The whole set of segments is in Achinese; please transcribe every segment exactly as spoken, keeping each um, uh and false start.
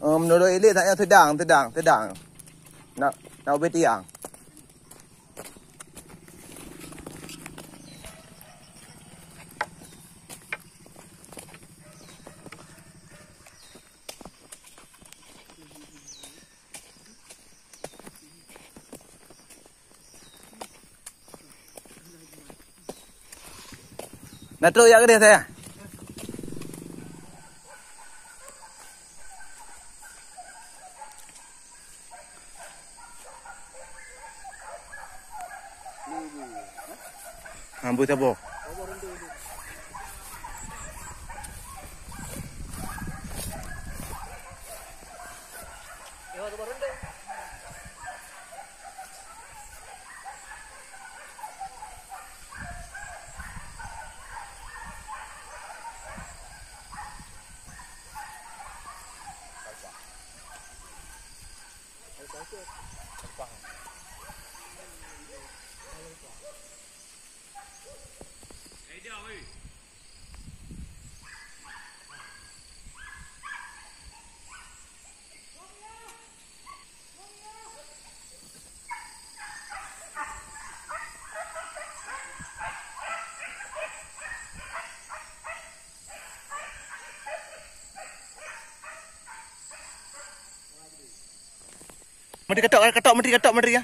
Oh, meunurot ilée saat nyoe seudang, seudang, seudang. Nak, nak ubé tiang. Na trok jak keudeh saya. Hambur saboh. Menteri ketok, ketok, menteri ketok, menteri ya.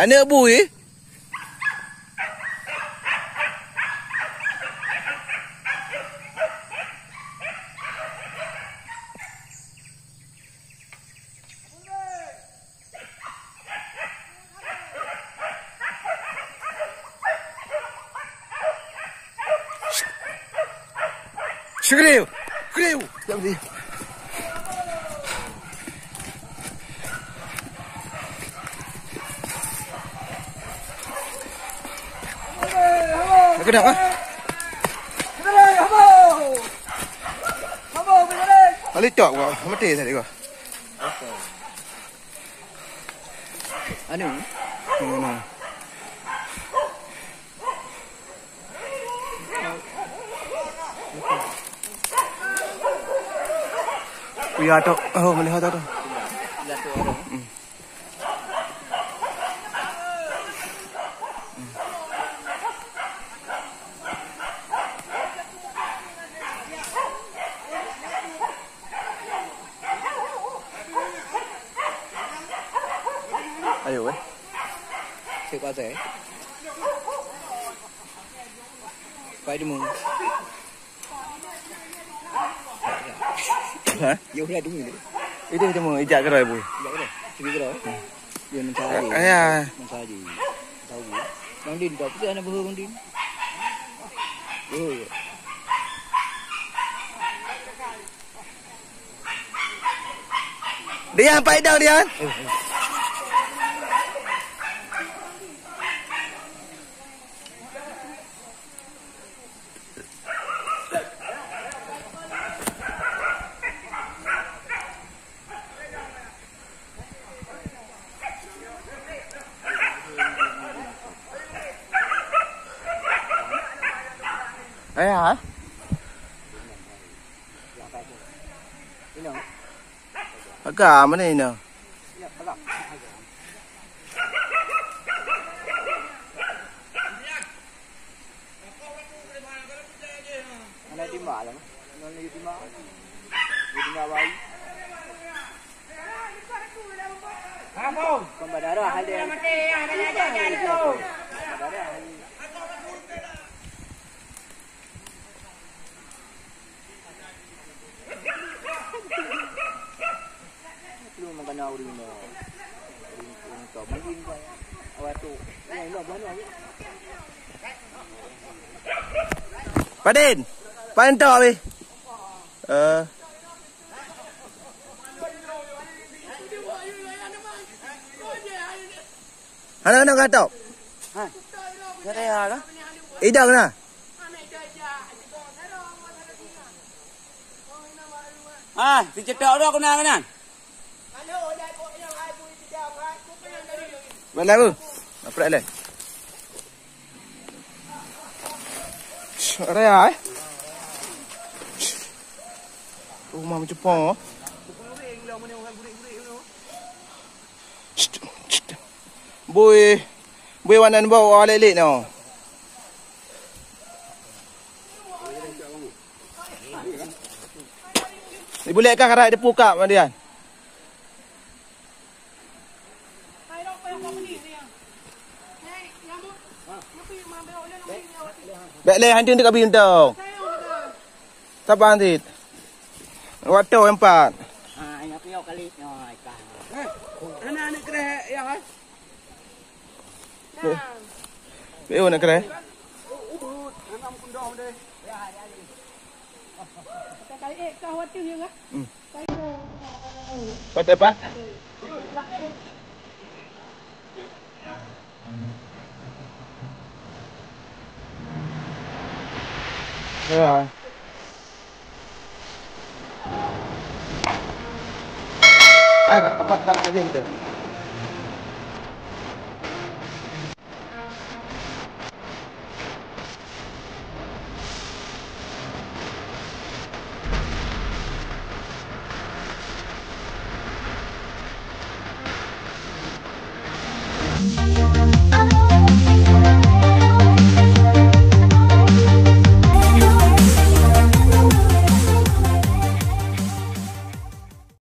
Aneuk bui. Shukriu! Kriu! Ya, beri. Aku dah, ah. Balik tak, gua. Mati tadi, gua. Anu. Mana? Uya tu. Oh, melihat tu. Hmm. Ayo, eh. Cek pasai. Pai demu. Ha? Ya udah demu ni. Itu demu ijak keroy, Bu. Ijak keroy. Sini keroy. Dia mencari. Ya. Mencari. Tahu. Bang Din, kau pun anak buah Bang Din. Oh, ya. Dian, pai dong, Dian. Eh, ha? Agak mana ini? Anak timbak lah. Anak lagi timbak. Lagi timbak bayi. Bukan berdarah ada. Bukan berdarah ada. Lu mengkena urang ni. Urang, urang tu. Mungkin kan. Awak tu. Ini, ini, belah ni. Padin, paen tok weh. Eh. Hana, hana ka tôb. Hai. Saya dah lah. Idang na. Ah, si cetok tu aku nak kenal. Bala bu. Apa dah leh? Raya, eh? Rumah mencepong. Bui, bui wana bau awak lek-lek nyoe. Ibu lek ka karai depu kap mandian. Bèk lé, hantu tu kabi untông. Saban cit. Watô empat. Ha, nyang piôh kali nyoe ikan. Eh, anak-anak kereh ya, hai. Bèk, bèk, anak kereh. Ubut, anak mukundong deh. Hmm. Pat, pat. Ya. Ai, apa tak ada kita?